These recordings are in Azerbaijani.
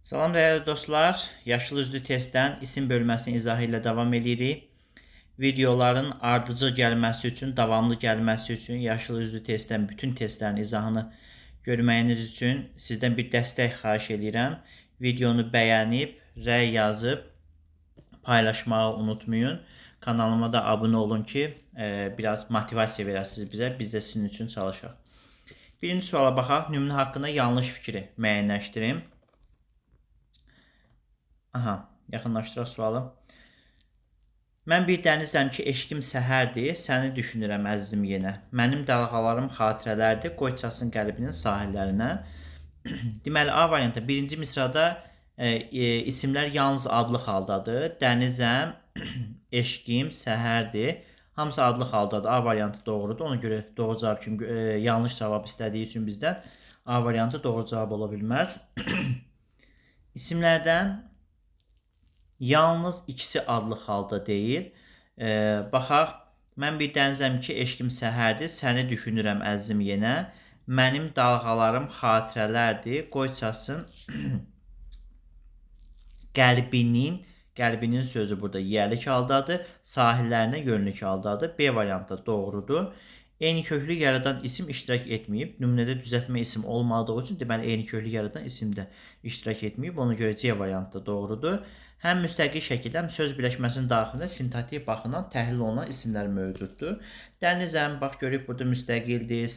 Salam dəyərli dostlar, Yaşıl üzlü testdən isim bölməsinin izahı ilə davam edirik. Videoların ardıcıl gəlməsi üçün, davamlı gəlməsi üçün Yaşıl üzlü testdən bütün testlərin izahını görməyiniz üçün sizdən bir dəstək xahiş edirəm. Videonu bəyənib, rəy yazıb paylaşmağı unutmayın. Kanalıma da abunə olun ki, biraz motivasiya verəsiniz bizə, biz də sizin üçün çalışaq. Birinci suala baxaq. Nümunə haqqında yanlış fikri müəyyənləşdirin. Aha, yaxınlaşdıraq sualı. Mən bir dənizəm ki, eşqim səhərdir, səni düşünürəm əzizim yenə. Mənim dalğalarım xatirələrdir, qoy çatsın qəlbinin sahillərinə. Deməli, A variantı birinci misrada isimlər yalnız adlıq haldadır. Dənizəm, eşqim, səhərdir. Hamısı adlıq haldadır. A variantı doğrudur. Ona görə doğru cavab kimi yanlış cavab istədiyi üçün bizdən A variantı doğru cavab ola bilməz. İsimlərdən yalnız ikisi adlıq halda deyil. Baxaq, mən bir dənizəm ki, eşqim səhərdir, səni düşünürəm əzizim yenə. Mənim dalğalarım xatirələrdir, qoy çatsın qəlbinin, qəlbinin sözü burada yiyəlik haldadır, sahillərinə yönlük haldadır. B variantı da doğrudur. Eyni köklü yaradan isim iştirak etməyib. Nümunədə düzəltmə isim olmadığı üçün, deməli, eyni köklü yaradan isim də iştirak etməyib. Ona görə C variantı da doğrudur. Həm müstəqil şəkildə, həm söz birləşməsinin daxilində sintaktik baxımdan təhlil olunan isimlər mövcuddur. Dənizəm, bax görürük burada müstəqildir,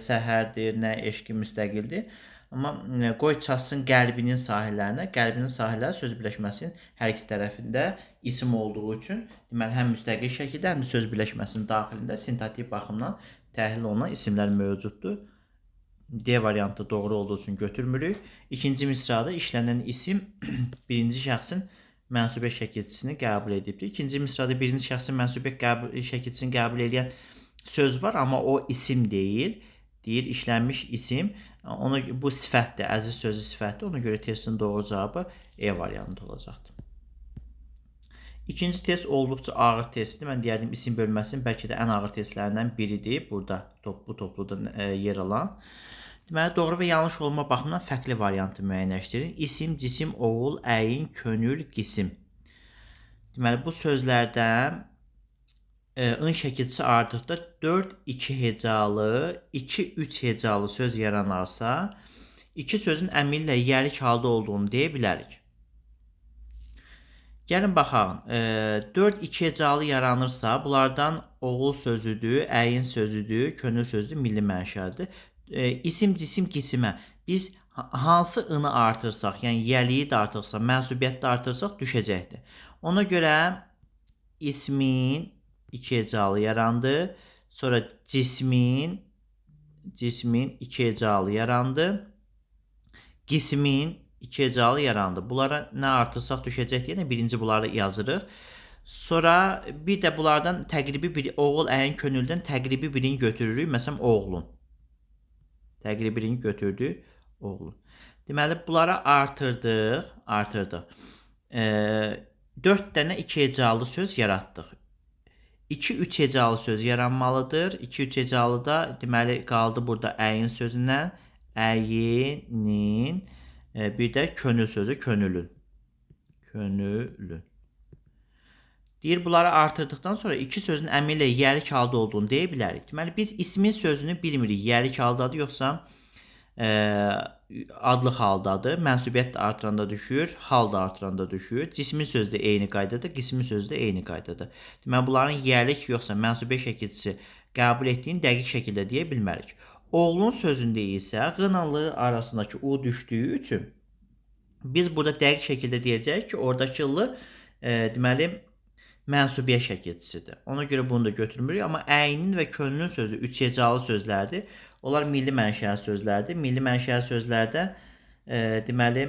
səhərdir, nə eşqi müstəqildir. Amma qoy çatsın qəlbinin sahillərinə. Qəlbinin sahilləri söz birləşməsinin hər iki tərəfində isim olduğu üçün, deməli, həm müstəqil şəkildə, həm də söz birləşməsinin daxilində sintaktik baxımdan təhlil olunan isimlər mövcuddur. D variantı doğru olduğu üçün götürmürük. İkinci misrada işlənən isim birinci şəxsin mənsubiyyət şəkilçisini qəbul edibdir. İkinci misrada birinci şəxsin mənsubiyyət şəkilçisini qəbul edən söz var, amma o isim deyil. Deyir işlənmiş isim. Ona bu sifətdir, əziz sözü sifətdir. Ona görə testin doğru cavabı E variantı olacaqdır. İkinci test olduqca ağır testdir. Mən deyərdim isim bölməsinin bəlkə də ən ağır testlərindən biridir. Burada bu topluda yer alan. Deməli, doğru və yanlış olma baxımından fərqli variantı müəyyənləşdirin. İsim, cisim, oğul, əyin, könül, qisim. Deməli, bu sözlərdən ın şəkilçisi artıqda 4-2 hecalı, 2-3 hecalı söz yaranarsa, iki sözün əmri ilə yiyəlik halda olduğunu deyə bilərik. Gəlin baxaq. 4-2 hecalı yaranırsa, bunlardan oğul sözüdür, əyin sözüdür, könül sözüdür, milli mənşəlidir. İsim, cisim, qisimə biz hansı ını artırsaq, yəni yiyəliyi də artırsaq, mənsubiyyəti də artırsaq düşəcəkdir. Ona görə ismin 2 hecalı yarandı. Sonra cismin 2 hecalı yarandı. Qismin 2 hecalı yarandı. Bunlara nə artırsaq düşəcək deyənə birinci bunları yazırıq. Sonra bir də bunlardan təqribi bir oğul, əyin, könüldən təqribi birini götürürük. Məsələn, oğlun. Təqribi birini götürdük, oğlun. Deməli, bunlara artırdıq. 4 dənə 2 hecalı söz yaratdıq. 2-3 hecalı söz yaranmalıdır. 2-3 hecalı da deməli qaldı burada əyin sözündən. Əyinin, bir də könül sözü, könülün. Könülün. Deyir, bunları artırdıqdan sonra iki sözün əmri ilə yiyəlik halda olduğunu deyə bilərik. Deməli, biz ismin sözünü bilmirik. Yiyəlik haldadır, yoxsa adlıq haldadır. Mənsubiyyət də artıranda düşür, hal da artıranda düşür. Cismin sözü də eyni qaydadır, qismin sözü də eyni qaydadır. Deməli, bunların yiyəlik yoxsa mənsubiyyət şəkilçisi qəbul etdiyini dəqiq şəkildə deyə bilmərik. Oğlun sözündə isə q-la l arasındakı u düşdüyü üçün biz burada dəqiq şəkildə deyəcəyik ki, oradakı l deməli, mənsubiyyət şəkilçisidir. Ona görə bunu da götürmürük. Amma əyinin və könlün sözü üç hecalı sözlərdir. Onlar milli mənşəli sözlərdir. Milli mənşəli sözlərdə deməli,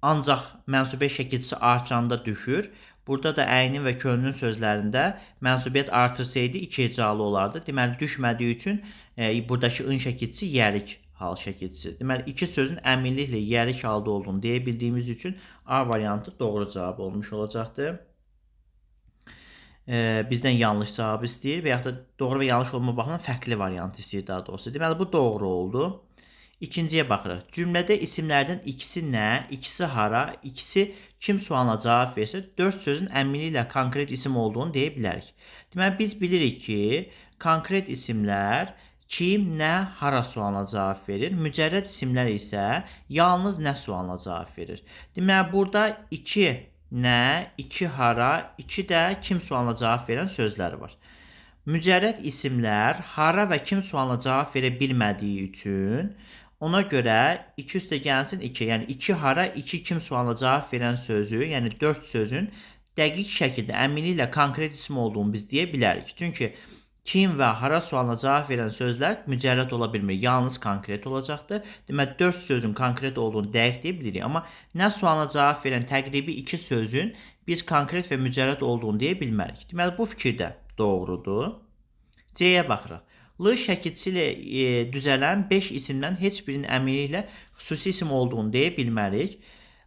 ancaq mənsubiyyət şəkilçisi artıranda düşür. Burada da əyinin və könlün sözlərində mənsubiyyət artırsaydı 2 hecalı olardı. Deməli, düşmədiyi üçün buradakı ın şəkilçisi yiyəlik hal şəkilçisi. Deməli, iki sözün əminliklə yiyəlik halda olduğunu deyə bildiyimiz üçün A variantı doğru cavab olmuş olacaqdır. Bizdən yanlış cavab istəyir və yaxud da doğru və yanlış olma baxımından fərqli variant istəyir daha doğrusu. Deməli, bu doğru oldu. İkinciyə baxırıq. Cümlədə isimlərdən ikisi nə, ikisi hara, ikisi kim sualına cavab versə, 4 sözün əminliklə konkret isim olduğunu deyə bilərik. Deməli, biz bilirik ki, konkret isimlər kim, nə, hara sualına cavab verir. Mücərrəd isimlər isə yalnız nə sualına cavab verir. Deməli, burada 2 nə, 2 hara, 2 də kim sualına cavab verən sözlər var. Mücərrəd isimlər hara və kim sualına cavab verə bilmədiyi üçün ona görə 2 üstə gəlsin 2, yəni 2 hara, 2 kim sualına cavab verən sözü, yəni 4 sözün dəqiq şəkildə əminliklə konkret isim olduğunu biz deyə bilərik. Çünki kim və hara sualına cavab verən sözlər mücərrəd ola bilmir, yalnız konkret olacaqdır. Deməli, 4 sözün konkret olduğunu dəqiq deyə bilirik. Amma nə sualına cavab verən təqribi 2 sözün biz konkret və mücərrəd olduğunu deyə bilmərik. Deməli, bu fikir də doğrudur. C-yə baxırıq. L şəkilçisi ilə düzələn 5 isimdən heç birinin əminliklə xüsusi isim olduğunu deyə bilmərik.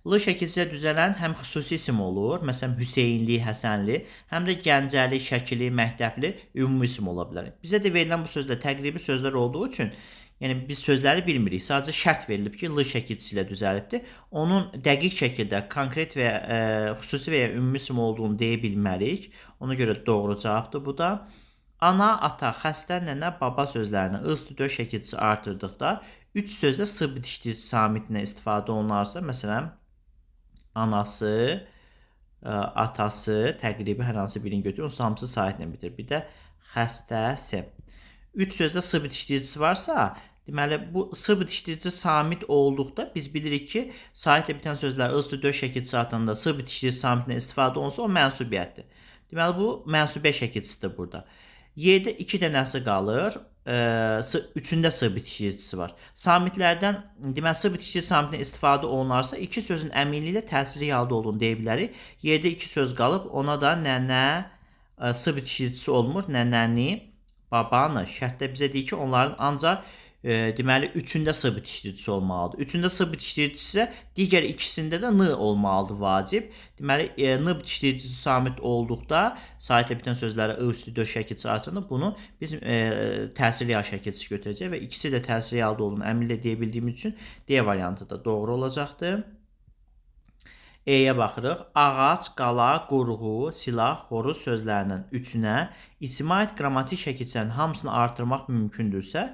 L şəkilçisi ilə düzələn həm xüsusi isim olur, məsələn Hüseynli, Həsənli, həm də Gəncəli, Şəkili, Məktəbli ümumi isim ola bilər. Bizə də verilən bu sözlər təqribi sözlər olduğu üçün, yəni biz sözləri bilmirik. Sadəcə şərt verilib ki, L şəkilçisi ilə düzəlibdir. Onun dəqiq şəkildə konkret və ya xüsusi və ya ümumi isim olduğunu deyə bilmərik. Ona görə doğru cavabdır bu da. Ana, ata, xəstə, nənə, baba sözlərini I üstü 4 şəkilçisi artırdıqda 3 sözdə S bitişdirici samitinə istifadə olunarsa, məsələn, anası, atası, təqribi hər hansı birini götürür, onun hamısı saitlə bitir. Bir də xəstəsi. 3 sözdə S bitişdiricisi varsa, deməli, bu S bitişdirici samit olduqda biz bilirik ki, saitlə bitən sözlər I üstü 4 şəkilçisi artanda S bitişdirici samitinə istifadə olunsa, o mənsubiyyətdir. Deməli, bu mənsubiyyət şəkilçisidir burada. Yerdə 2 dənəsi qalır, üçündə S bitişdiricisi var. Samitlərdən, deməli, S bitişdirici samitinə istifadə olunarsa, 2 sözün əminliklə təsirli halda olduğunu deyə bilərik. Yerdə 2 söz qalıb, ona da nənə, S bitişdiricisi olmur, nənəni, babanı. Şərtdə bizə deyir ki, onların ancaq deməli, üçündə S bitişdiricisi olmalıdır. Üçündə S bitişdiricisi isə digər ikisində də N olmalıdır vacib. Deməli, N bitişdiricisi samit olduqda saitlə bitən sözlərə I üstü 4 şəkilçisi artırılır. Bunu biz təsirli hal şəkilçisi götürəcək və ikisi də təsirli halda olduğunu əminliklə deyə bildiyimiz üçün D variantı da doğru olacaqdır. E-yə baxırıq. Ağac, qala, qurğu, silah, xoruz sözlərindən üçünə isimə aid qrammatik şəkilçilərin hamısını artırmaq mümkündürsə,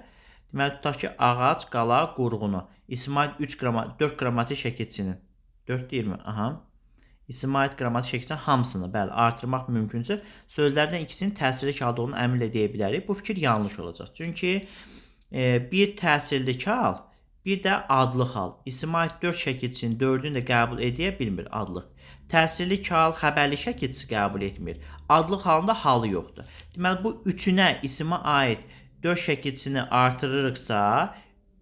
deməli, tutaq ki, ağac, qala, qurğunu isimə aid 4 qrammatik şəkilçinin, 4 deyirmi? Aha. İsimə aid qrammatik şəkilçinin hamısını, bəli, artırmaq mümkündürsə, sözlərdən ikisinin təsirli halda olduğunu əminlə deyə bilərik. Bu fikir yanlış olacaq. Çünki bir təsirli hal, bir də adlıq hal. İsimə aid 4 şəkilçinin 4-ünü də qəbul edə bilmir adlıq. Təsirli hal xəbərli şəkilçisi qəbul etmir. Adlıq halında halı yoxdur. Deməli, bu üçünə isimə aid 4 şəkilçisini artırırıqsa,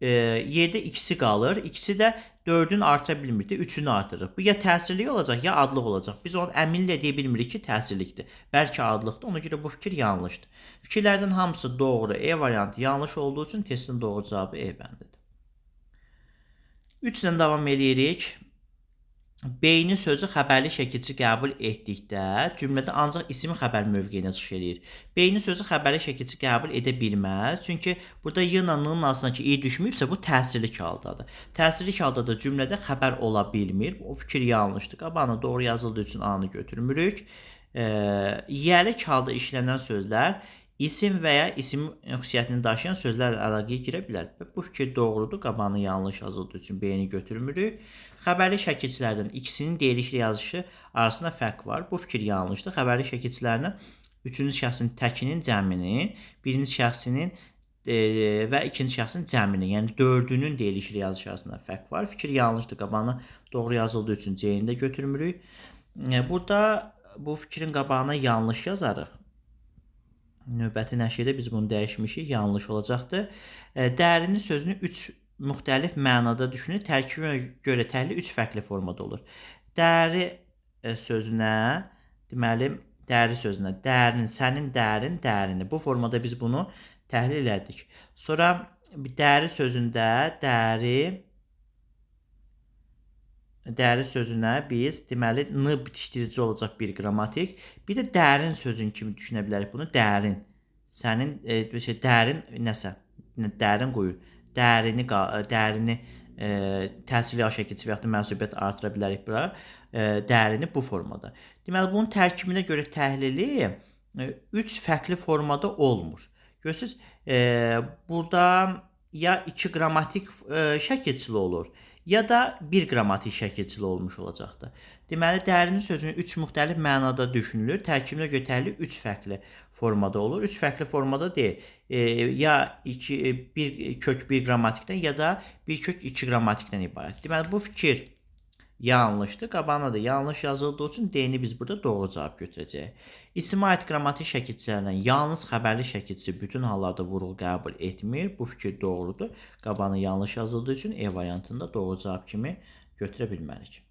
yerdə ikisi qalır. İkisi də 4-ünü artıra bilmirik, 3-ünü artırırıq. Bu ya təsirli olacaq, ya adlıq olacaq. Biz onu əminliklə deyə bilmirik ki, təsirlikdir. Bəlkə adlıqdır. Ona görə bu fikir yanlışdır. Fikirlərdən hamısı doğru. E variantı yanlış olduğu üçün testin doğru cavabı E bəndidir. 3 ilə davam edirik. Beyni sözü xəbərli şəkilçi qəbul etdikdə cümlədə ancaq ismi xəbər mövqeyinə çıxış eləyir. Beyni sözü xəbərli şəkilçi qəbul edə bilməz. Çünki burada Y ilə N-ın arasındakı i düşməyibsə, bu təsirli haldadır. Təsirli halda da cümlədə xəbər ola bilmir. O fikir yanlışdır. Qabağına doğru yazıldığı üçün A-nı götürmürük. Yiyəlik halda işlənən sözlər isim və ya isim xüsusiyyətini daşıyan sözlərlə əlaqəyə girə bilər. Bu fikir doğrudur. Qabağına yanlış yazıldığı üçün B-ni götürmürük. Xəbərli şəkilçilərdən ikisinin deyilişli yazışı arasında fərq var. Bu fikir yanlışdır. Xəbərli şəkilçilərinin üçüncü şəxsin təkinin cəminin, birinci şəxsinin və ikinci şəxsin cəminin, yəni dördünün deyilişli yazışı arasında fərq var. Fikir yanlışdır. Qabağına doğru yazıldığı üçün C-ni də götürmürük. Burada bu fikrin qabağına yanlış yazarıq. Növbəti nəşrdə biz bunu dəyişmişik, yanlış olacaqdır. Dərini sözünü 3 müxtəlif mənada düşünür. Tərkibinə görə təhlil 3 fərqli formada olur. Dəri sözünə, deməli, dəri sözünə, dərin, sənin dərin, dərini. Bu formada biz bunu təhlil elədik. Sonra dəri sözündə dəri sözünə biz, deməli, N bitişdirici olacaq bir qrammatik. Bir də dərin sözün kimi düşünə bilərik bunu. Dərin. Sənin, dərin nəsə, dərin quyu. Dərini təsirli hal şəkilçisi və yaxud da mənsubiyyət artıra bilərik bura. Dərini bu formada. Deməli, bunun tərkibinə görə təhlili 3 fərqli formada olmur. Görürsünüz, burada ya 2 qrammatik şəkilçili olur, ya da 1 qrammatik şəkilçili olmuş olacaqdır. Deməli, dərini sözünün 3 müxtəlif mənada düşünülür. Tərkibinə görə təhlili 3 fərqli formada olur. 3 fərqli formada deyil. Ya 1 kök 1 qrammatikdən, ya da 1 kök 2 qrammatikdən ibarət. Deməli, bu fikir yanlışdır. Qabağına da yanlış yazıldığı üçün D-ni biz burada doğru cavab götürəcəyik. İsimə aid qrammatik şəkilçilərdən yalnız xəbərli şəkilçisi bütün hallarda vurğu qəbul etmir. Bu fikir doğrudur. Qabağına yanlış yazıldığı üçün E variantında doğru cavab kimi götürə bilmərik.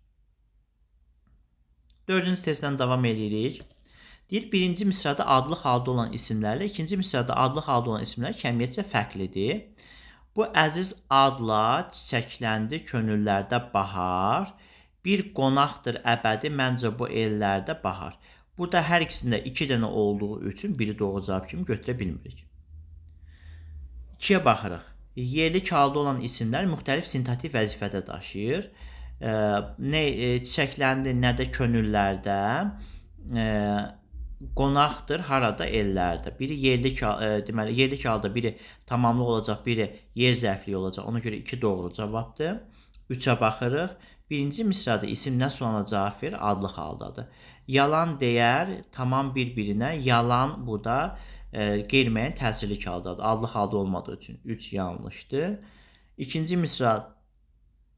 Dördüncü testdən davam edirik. Deyir, birinci misrada adlı halda olan isimlərlə ikinci misrada adlı halda olan isimlər kəmiyyətcə fərqlidir. Bu əziz adla çiçəkləndi könüllərdə bahar. Bir qonaqdır əbədi, məncə bu ellərdə bahar. Burada hər ikisində 2 dənə olduğu üçün biri doğru cavab kimi götürə bilmirik. 2-yə baxırıq. Yerlik halda olan isimlər müxtəlif sintaktik vəzifədə daşıyır. Nə çiçəkləndi, nə də könüllərdə. Qonaqdır harada? Ellərdə. Biri yerlik, deməli, yerlik halda biri tamamlıq olacaq, biri yer zərfliyi olacaq. Ona görə 2 doğru cavabdır. 3-ə baxırıq. Birinci misrada isim nə sualına cavab verir? Adlı haldadır. Yalan deyər, tamam bir-birinə. Yalan burada qeyri-müəyyən təsirli haldadır. Adlı halda olmadığı üçün 3 yanlışdır. İkinci misra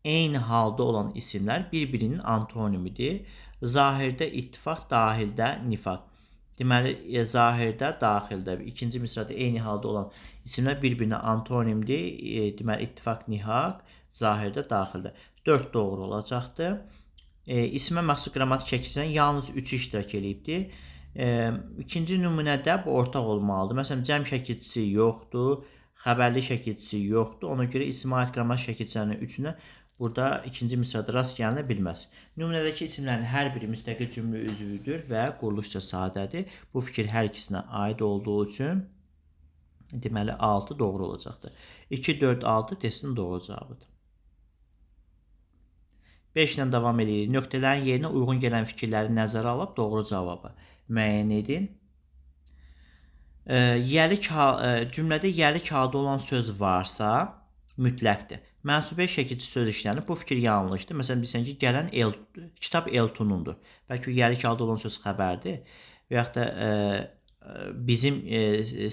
eyni halda olan isimlər bir-birinin antonimidir. Zahirdə ittifaq, dahildə nifaq. Deməli, zahirdə, daxildə. İkinci misrada eyni halda olan isimlər bir-birinə antonimdir. Deməli, ittifaq, nihaq, zahirdə, daxildə. 4 doğru olacaqdır. İsmə məxsus qrammatik şəkilçilərin yalnız 3-ü iştirak eləyibdir. İkinci nümunədə bu ortaq olmalıdır. Məsələn, cəm şəkilçisi yoxdur, xəbərli şəkilçisi yoxdur. Ona görə ismə aid qrammatik şəkilçilərinin 3-ünə burada ikinci misrada rast gəlinə bilməz. Nümunədəki isimlərin hər biri müstəqil cümlə üzvüdür və quruluşca sadədir. Bu fikir hər ikisinə aid olduğu üçün deməli 6 doğru olacaqdır. 2, 4, 6 testin doğru cavabıdır. 5 ilə davam edirik. Nöqtələrin yerinə uyğun gələn fikirləri nəzərə alıb doğru cavabı müəyyən edin. Cümlədə yəlik halda olan söz varsa mütləqdir. Mənsubiyyət şəkilçi söz işlənib. Bu fikir yanlışdır. Məsələn, bilirsən ki, gələn kitab Eltunundur. Bəlkə yəlik halda olan söz xəbərdir və yaxud da bizim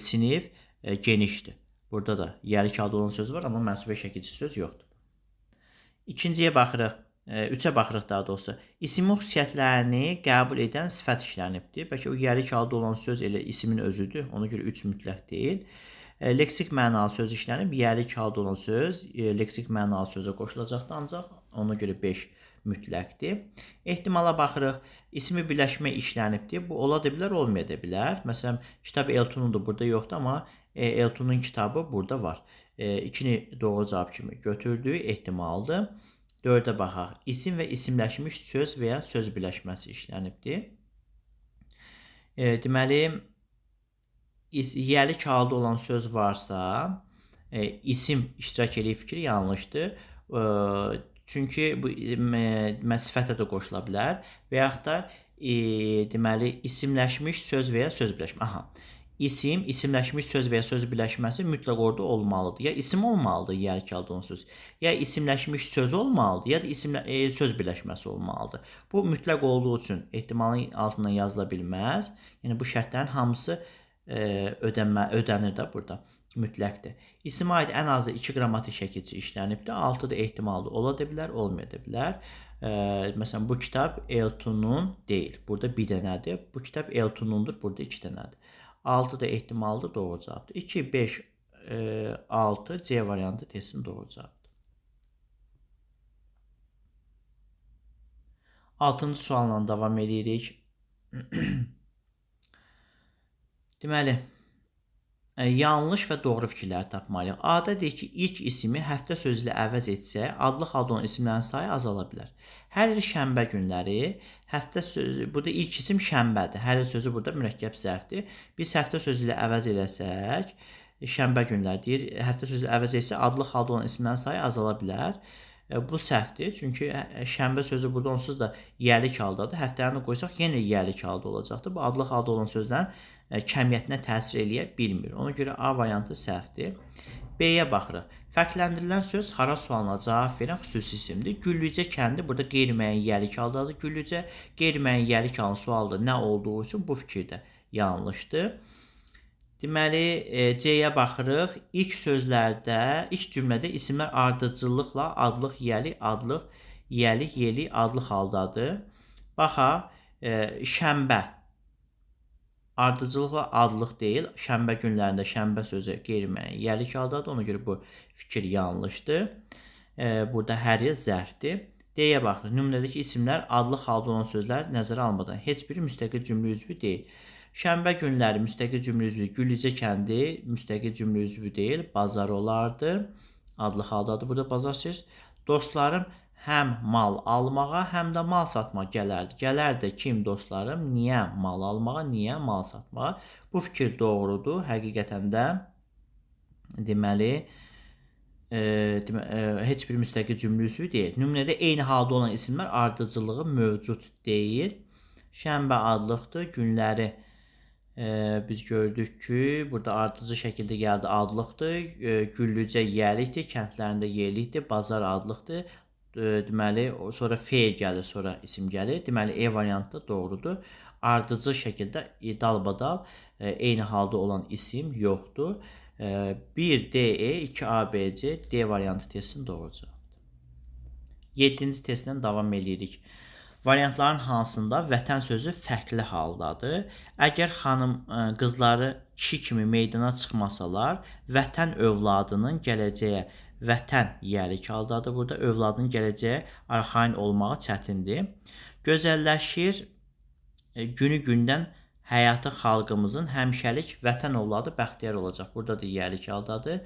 sinif genişdir. Burada da yəlik halda olan söz var, amma mənsubiyyət şəkilçi söz yoxdur. İkinciyə baxırıq. 3-ə baxırıq daha doğrusu. İsimin xüsusiyyətlərini qəbul edən sifət işlənibdir. Bəlkə o yəlik halda olan söz elə isimin özüdür. Ona görə 3 mütləq deyil. Leksik mənalı söz işlənib. Yəlik halda olan söz leksik mənalı sözə qoşulacaqdır ancaq. Ona görə 5 mütləqdir. Ehtimala baxırıq. İsmi birləşmə işlənibdir. Bu ola da bilər, olmaya da bilər. Məsələn, kitab Eltunundur burada yoxdur, amma Eltunun kitabı burada var. 2-ni doğru cavab kimi götürdüyü ehtimaldır. 4-ə baxaq. İsim və isimləşmiş söz və ya söz birləşməsi işlənibdir. Deməli, yəlik halda olan söz varsa, isim iştirak eləyib fikri yanlışdır. Çünki bu sifətə də qoşula bilər və yaxud da deməli, isimləşmiş söz və ya söz birləşməsi. Aha. İsim, isimləşmiş söz və ya söz birləşməsi mütləq orada olmalıdır. Ya isim olmalıdır, yəlik halda olan söz, ya isimləşmiş söz olmalıdır, ya da söz birləşməsi olmalıdır. Bu mütləq olduğu üçün ehtimalın altından yazıla bilməz. Yəni bu şərtlərin hamısı ödənir də burada. Mütləqdir. İsimə aid ən azı 2 qrammatik şəkilçi işlənibdir. 6 da ehtimallı ola da bilər, olmaya da bilər. Məsələn, bu kitab Eltunun deyil. Burada bir dənədir. Bu kitab Eltunundur. Burada 2 dənədir. 6 da ehtimallı doğru cavabdır. 2, 5, 6 C variantı testin doğru cavabdır. 6-cı sualla davam edirik. Deməli, yanlış və doğru fikirləri tapmalıyıq. A-da deyir ki, ilk ismi həftə sözü ilə əvəz etsək, adlı halda olan isimlərin sayı azala bilər. Hər il şənbə günləri həftə sözü, burada ilk isim şənbədir. Hər il sözü burada mürəkkəb zərfdir. Biz həftə sözü ilə əvəz eləsək, Şənbə günləri deyir. Həftə sözü əvəz etsə adlıq halda olan isimlərin sayı azala bilər. Bu səhvdir. Çünki şənbə sözü burada onsuz da yiyəlik haldadır. Həftəni qoysaq yenə yiyəlik halda olacaqdır. Bu adlıq halda olan sözlərin kəmiyyətinə təsir eləyə bilmir. Ona görə A variantı səhvdir. B-yə baxırıq. Fərqləndirilən söz hara sualına cavab verən xüsusi isimdir. Güllücə kəndi burada qeyri-müəyyən yiyəlik haldadır. Güllücə qeyri-müəyyən yiyəlik halının sualda nə olduğu üçün bu fikir də yanlışdır. Deməli, C-yə baxırıq. İlk sözlərdə, ilk cümlədə isimlər ardıcıllıqla adlıq, yiyəlik, adlıq, yiyəlik, yelik, adlıq haldadır. Baxaq, şənbə ardıcıllıqla adlıq deyil. Şənbə günlərində şənbə sözü qeyri-müəyyən yiyəlik haldadır. Ona görə bu fikir yanlışdır. Burada hər yer zərfdir. D-yə baxırıq. Nümunədəki isimlər adlıq halda olan sözlər nəzərə almadan heç biri müstəqil cümlə üzvü deyil. Şənbə günləri müstəqil cümlə üzvü, Güllücə kəndi müstəqil cümlə üzvü deyil, bazar olardı. Adlıq haldadır burada bazar söz. Dostlarım həm mal almağa, həm də mal satmağa gələrdi. Gələrdi kim dostlarım? Niyə mal almağa, niyə mal satmağa? Bu fikir doğrudur. Həqiqətən də deməli, heç bir müstəqil cümlə üzvü deyil. Nümunədə eyni halda olan isimlər ardıcıllığı mövcud deyil. Şənbə adlıqdır, günləri biz gördük ki, burada ardıcı şəkildə gəldi adlıqdır, Güllücə yiyəlikdir, kəndlərində yelikdir, bazar adlıqdır. Deməli, sonra F gəlir, sonra isim gəlir. Deməli, E variantı da doğrudur. Ardıcı şəkildə dalbadal eyni halda olan isim yoxdur. 1 D, E, 2 A, B, C, D variantı testinin doğru cavabıdır. 7-ci testdən davam edirik. Variantların hansında vətən sözü fərqli haldadır? Əgər xanım qızları kişi kimi meydana çıxmasalar, vətən övladının gələcəyə, vətən yiyəlik haldadır. Burada övladının gələcəyə arxayın olmağı çətindir. Gözəlləşir günü gündən həyatı xalqımızın həmişəlik vətən övladı bəxtiyar olacaq. Burada da yiyəlik haldadır.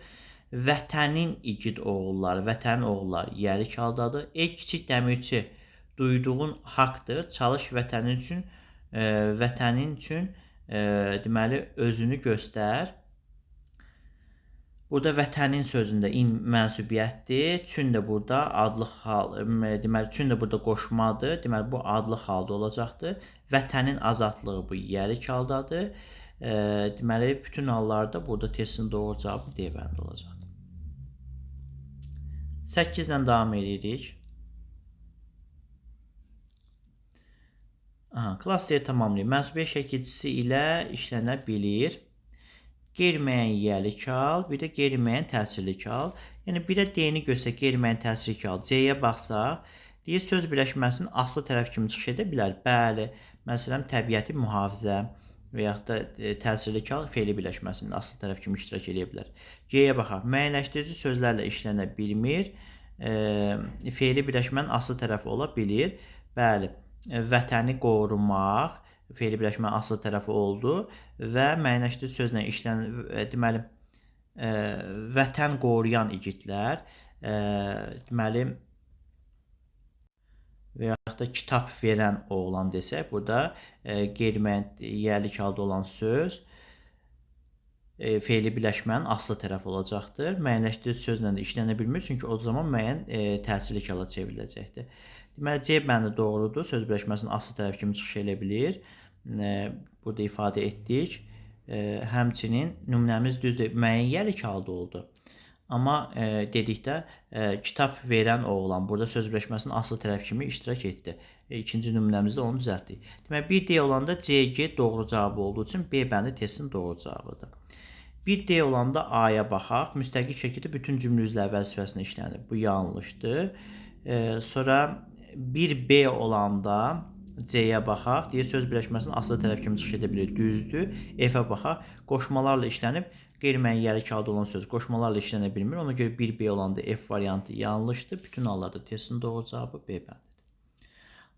Vətənin igid oğulları, vətənin oğulları yiyəlik haldadır. Ey kiçik dəmirçi, duyduğun haqdır. Çalış vətənin üçün, vətənin üçün deməli özünü göstər. Burada vətənin sözündə in mənsubiyyətdir. Üçün də burada adlıq hal, deməli üçün də burada qoşmadır. Deməli bu adlıq halda olacaqdır. Vətənin azadlığı bu yiyəlik haldadır. Deməli bütün hallarda burada testin doğru cavabı D bəndi olacaqdır. 8 ilə davam edirik. Aha, klasseri tamamlayır. Mənsubiyyət şəkilçisi ilə işlənə bilir. Qeyri-müəyyən yiyəlik hal, bir də qeyri-müəyyən təsirli hal. Yəni birə D-ni göstər, qeyri-müəyyən təsirli hal. C-yə baxsaq, deyir söz birləşməsinin aslı tərəf kimi çıxış edə bilər. Bəli, məsələn təbiəti mühafizə və yaxud da təsirli hal fe'li birləşməsinin aslı tərəf kimi iştirak edə bilər. G-yə baxaq, müəyyənləşdirici sözlərlə işlənə bilmir. Fe'li birləşmənin aslı tərəfi ola bilir. Bəli, vətəni qorumaq fe'li birləşmənin aslı tərəfi oldu və müəyyənləşdirici sözlə işlən, deməli, vətən qoruyan igidlər, deməli, və yaxud da kitab verən oğlan desək, burada qeyri-müəyyən yiyəlik halda olan söz fe'li birləşmənin aslı tərəfi olacaqdır. Müəyyənləşdirici sözlə də işlənə bilmir, çünki o zaman müəyyən təsirli hala çevriləcəkdir. Deməli, C bəndi doğrudur. Söz birləşməsinin aslı tərəf kimi çıxış edə bilir. Burada ifadə etdik. Həmçinin nümunəmiz düzdür, müəyyən yiyəlik halda oldu. Amma dedikdə kitab verən oğlan burada söz birləşməsinin aslı tərəf kimi iştirak etdi. İkinci nümunəmizdə onu düzəltdik. Deməli, 1D olanda CG doğru cavabı olduğu üçün B bəndi testin doğru cavabıdır. 1D olanda A-ya baxaq. Müstəqil şəkildə bütün cümlə üzvləri vəzifəsində işlənir. Bu yanlışdır. Sonra 1B olanda C-yə baxaq. Deyir, söz birləşməsinin aslı tərəf kimi çıxış edə bilir. Düzdür. F-ə baxaq. Qoşmalarla işlənib. Qeyri-müəyyən yiyəlik halda olan söz qoşmalarla işlənə bilmir. Ona görə 1B olanda F variantı yanlışdır. Bütün hallarda testin doğru cavabı B bəndidir.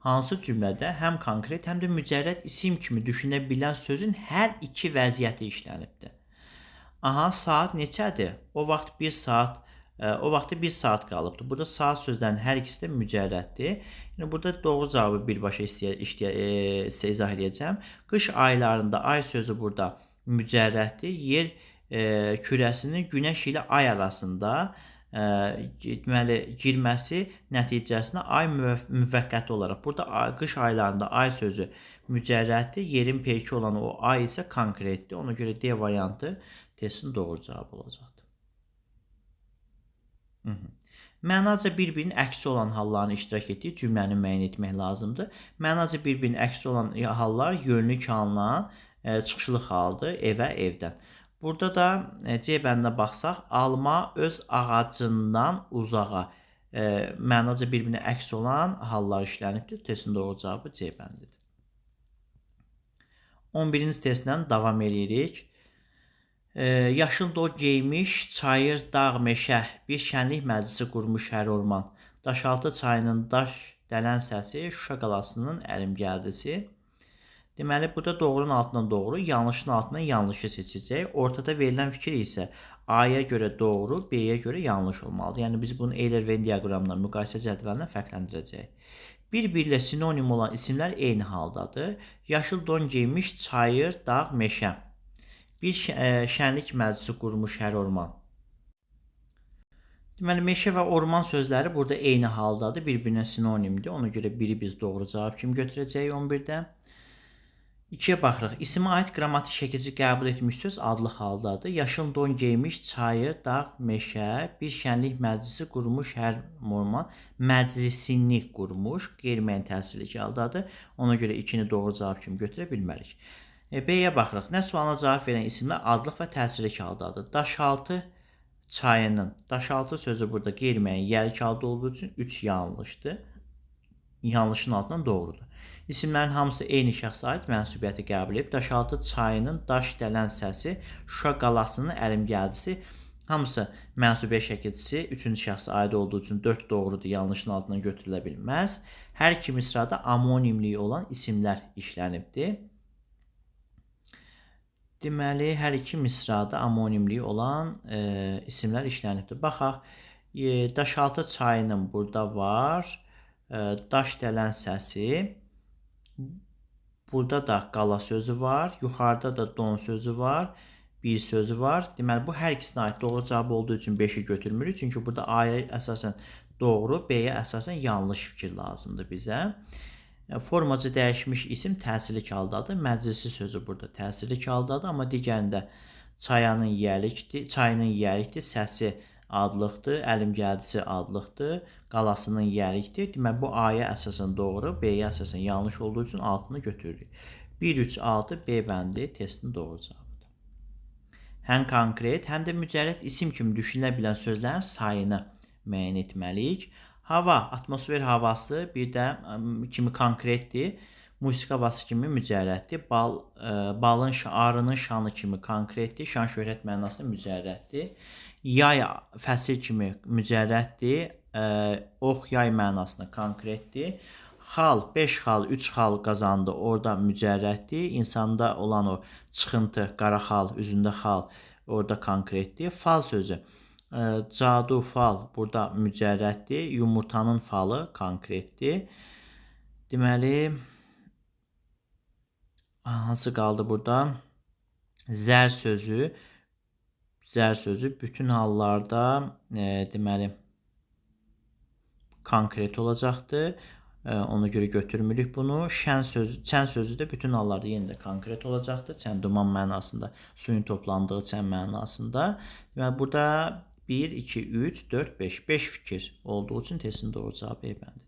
Hansı cümlədə həm konkret, həm də mücərrəd isim kimi düşünə bilən sözün hər iki vəziyyəti işlənibdir? Aha, saat neçədir? O vaxt 1 saat, o vaxtı 1 saat qalıbdır. Burada saat sözlərinin hər ikisi də mücərrəddir. Yəni burada doğru cavabı birbaşa sizə izah edəcəm. Qış aylarında ay sözü burada mücərrəddir. Yer kürəsinin günəş ilə ay arasında deməli girməsi nəticəsində ay müvəqqəti olaraq burada qış aylarında ay sözü mücərrəddir, yerin peyki olan o ay isə konkretdir. Ona görə D variantı testin doğru cavabı olacaqdır. Mənaca bir-birinin əksi olan halların iştirak etdiyi cümləni müəyyən etmək lazımdır. Mənaca bir-birinin əksi olan hallar yönlük alınan çıxışlıq haldır, evə, evdən. Burada da C bəndinə baxsaq, alma öz ağacından uzağa mənaca bir-birinə əks olan hallar işlənibdir. Testin doğru cavabı C bəndidir. 11-ci testlə davam eləyirik. Yaşıl don geymiş, çayır, dağ, meşə, bir şənlik məclisi qurmuş hər orman. Daşaltı çayının daş dələn səsi, Şuşa qalasının əlimgəldisi. Deməli, burada doğrunun altından doğru, yanlışın altından yanlışı seçəcək. Ortada verilən fikir isə A-ya görə doğru, B-yə görə yanlış olmalıdır. Yəni, biz bunu Euler-Venn diaqramından, müqayisə cədvəlindən fərqləndirəcəyik. Bir-biri ilə sinonim olan isimlər eyni haldadır. Yaşıl don geymiş, çayır, dağ, meşə. Bir şənlik məclisi qurmuş hər orman. Deməli, meşə və orman sözləri burada eyni haldadır, bir-birinə sinonimdir. Ona görə biri biz doğru cavab kimi götürəcəyik 11-də. 2-yə baxırıq. İsimə aid qrammatik şəkilçi qəbul etmiş söz adlı haldadır. Yaşıl don geymiş, çayır, dağ, meşə, bir şənlik məclisi qurmuş hər orman, məclisini qurmuş, qeyri-müəyyən təsirli haldadır. Ona görə 2-ni doğru cavab kimi götürə bilmərik. B-yə baxırıq. Nə sualına cavab verən isimlər adlıq və təsirli haldadır. Daşaltı çayının, daşaltı sözü burada qeyri-müəyyən yəlik halda olduğu üçün 3 yanlışdır. Yanlışın altından doğrudur. İsimlərin hamısı eyni şəxsə aid mənsubiyyəti qəbul edib. Daşaltı çayının daş dələn səsi, Şuşa qalasının əlimgəldisi hamısı mənsubiyyət şəkilçisi 3-cü şəxsə aid olduğu üçün 4 doğrudur, yanlışın altından götürülə bilməz. Hər iki misrada amonimliyi olan isimlər işlənibdir. Deməli, hər iki misrada amonimliyi olan isimlər işlənibdir. Baxaq, Daşaltı çayının burada var, daş dələn səsi, burada da qala sözü var, yuxarıda da don sözü var, bir sözü var. Deməli, bu hər ikisinə aid doğru cavab olduğu üçün 5-i götürmürük. Çünki burada A-ya əsasən doğru, B-yə əsasən yanlış fikir lazımdır bizə. Formaca dəyişmiş isim təsirli haldadır. Məclisi sözü burada təsirli haldadır, amma digərində çayının yiyəlikdir, çayının yiyəlikdir, səsi adlıqdır, əlimgəldisi adlıqdır, qalasının yiyəlikdir. Deməli, bu A-ya əsasən doğru, B-yə əsasən yanlış olduğu üçün altını götürürük. 1, 3, 6 B bəndi testin doğru cavabıdır. Həm konkret, həm də mücərrəd isim kimi düşünülə bilən sözlərin sayını müəyyən etməliyik. Hava, atmosfer havası bir də kimi konkretdir. Musiqi havası kimi mücərrəddir. Bal, balın, arının şanı kimi konkretdir. Şan şöhrət mənasında mücərrəddir. Yay fəsil kimi mücərrəddir. Ox yay mənasında konkretdir. Xal, 5 xal, 3 xal qazandı. Orada mücərrəddir. İnsanda olan o çıxıntı, qara xal, üzündə xal orada konkretdir. Fal sözü. Cadu, fal burada mücərrəddir. Yumurtanın falı konkretdir. Deməli, hansı qaldı burada? Zər sözü. Zər sözü bütün hallarda deməli konkret olacaqdır. Ona görə götürmürük bunu. Şən sözü, çən sözü də bütün hallarda yenə də konkret olacaqdır. Çən duman mənasında, suyun toplandığı çən mənasında. Deməli, burada 1, 2, 3, 4, 5. 5 fikir olduğu üçün testin doğru cavabı E bəndidir.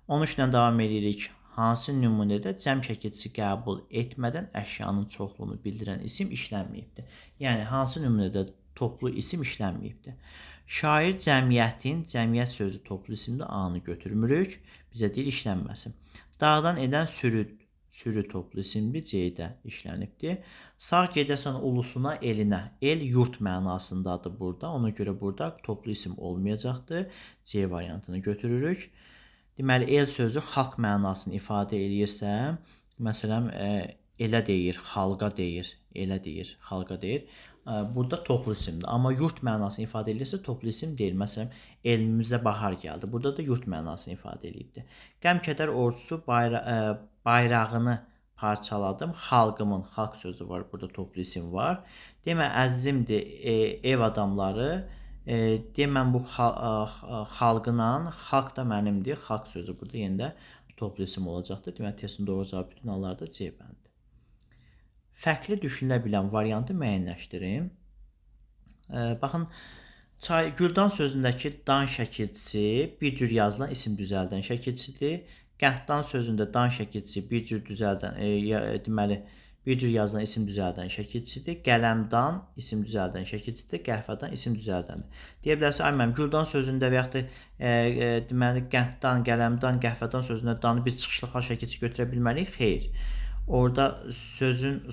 13 ilə davam edirik. Hansı nümunədə cəm şəkilçisi qəbul etmədən əşyanın çoxluğunu bildirən isim işlənməyibdir? Yəni, hansı nümunədə toplu isim işlənməyibdir? Şair cəmiyyətin, cəmiyyət sözü toplu isimdə A-nı götürmürük. Bizə deyir işlənməsin. Dağdan edən sürü, sürü toplu isimdir, C-də işlənibdir. Sağ gedəsən ulusuna, elinə. El yurt mənasındadır burada. Ona görə burada toplu isim olmayacaqdır. C variantını götürürük. Deməli, el sözü xalq mənasını ifadə eləyirsə, məsələn, elə deyir, xalqa deyir, elə deyir, xalqa deyir. Burada toplu isimdir. Amma yurt mənasını ifadə eləyirsə, toplu isim deyil. Məsələn, elimizə bahar gəldi. Burada da yurt mənasını ifadə eləyibdir. Qəm-kədər ordusu bayrağını Parçaladım. Xalqımın, xalq sözü var. Burada toplu isim var. Demə əzizimdir ev adamları. Deməm bu xalqla, xalq da mənimdir. Xalq sözü burada yenə də toplu isim olacaqdır. Deməli, testin doğru cavabı bütün hallarda C bəndidir. Fərqli düşünülə bilən variantı müəyyənləşdirin. Baxın, çay, güldan sözündəki dan şəkilçisi bir cür yazılan isim düzəldən şəkilçidir. Qənddan sözündə dan şəkilçisi bir cür düzəldən, deməli, bir cür yazılan isim düzəldən şəkilçidir. Qələmdan isim düzəldən şəkilçidir. Qəhvədan isim düzəldəndir. Deyə bilərsiniz, ay mənim, güldan sözündə və yaxud da deməli, qənddan, qələmdan, qəhvədan sözündə danı biz çıxışlı xal şəkilçisi götürə bilmərik? Xeyr. Orada sözün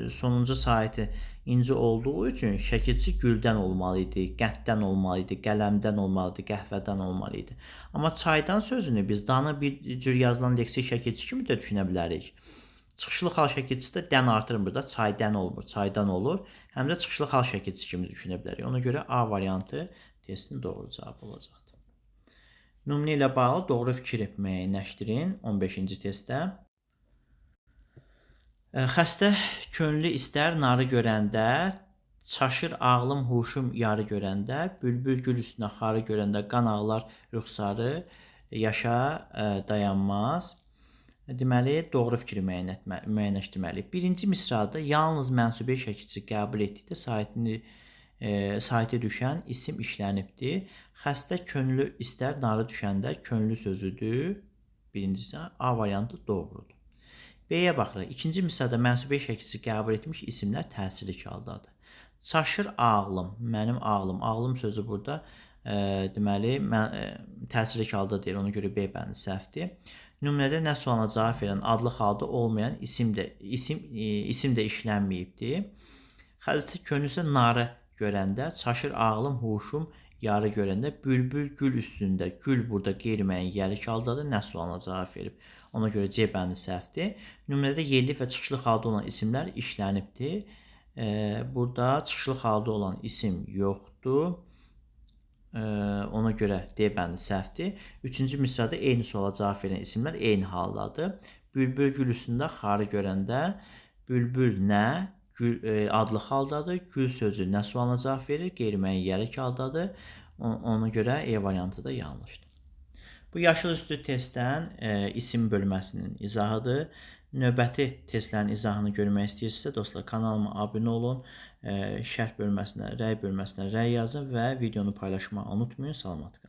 sonuncu saiti inci olduğu üçün şəkilçi güldən olmalı idi, qənddən olmalı idi, qələmdən olmalı idi, qəhvədən olmalı idi. Amma çaydan sözünü biz danı bir cür yazılan leksik şəkilçi kimi də düşünə bilərik. Çıxışlı xal şəkilçisi də dən artırmır da, çaydən olmur, çaydan olur. Həm də çıxışlı xal şəkilçisi kimi düşünə bilərik. Ona görə A variantı testin doğru cavabı olacaqdır. Nümunə ilə bağlı doğru fikri müəyyənləşdirin 15-ci testdə. Xəstə könlü istər narı görəndə, çaşır ağlım huşum yarı görəndə, bülbül gül üstünə xarı görəndə qan ağlar rüxsarı, yaşa dayanmaz. Deməli, doğru fikri müəyyənləşdirməliyik. Birinci misrada yalnız mənsubiyyət şəkilçisi qəbul etdikdə saitə düşən isim işlənibdir. Xəstə könlü istər narı düşəndə könlü sözüdür. Birincisi A variantı doğrudur. B-yə baxırıq. İkinci misrada mənsubiyyət şəkilçisi qəbul etmiş isimlər təsirli haldadır. Çaşır ağlım, mənim ağlım. Ağlım sözü burada deməli, təsirli halda deyil. Ona görə B bəndi səhvdir. Nümunədə nə sualına cavab verən adlı halda olmayan isim də işlənməyibdir. Xəstə könlü isə narı görəndə, çaşır ağlım, huşum yarı görəndə, bülbül gül üstündə, gül burada qeyri-müəyyən yəlik haldadır, nə sualına cavab verib. Ona görə C bəndi səhvdir. Nümunədə yerli və çıxışlı halda olan isimlər işlənibdir. Burada çıxışlı halda olan isim yoxdur. Ona görə D bəndi səhvdir. Üçüncü misrada eyni suala cavab verən isimlər eyni haldadır. Bülbül gül üstündə xarı görəndə, bülbül nə? Gül adlı haldadır. Gül sözü nə sualına cavab verir? Qeyri-müəyyən yəlik haldadır. Ona görə E variantı da yanlışdır. Bu yaşıl üstü testdən isim bölməsinin izahıdır. Növbəti testlərin izahını görmək istəyirsinizsə, dostlar, kanalıma abunə olun, şərh bölməsinə, rəy bölməsinə rəy yazın və videonu paylaşmağı unutmayın. Salamat qalın.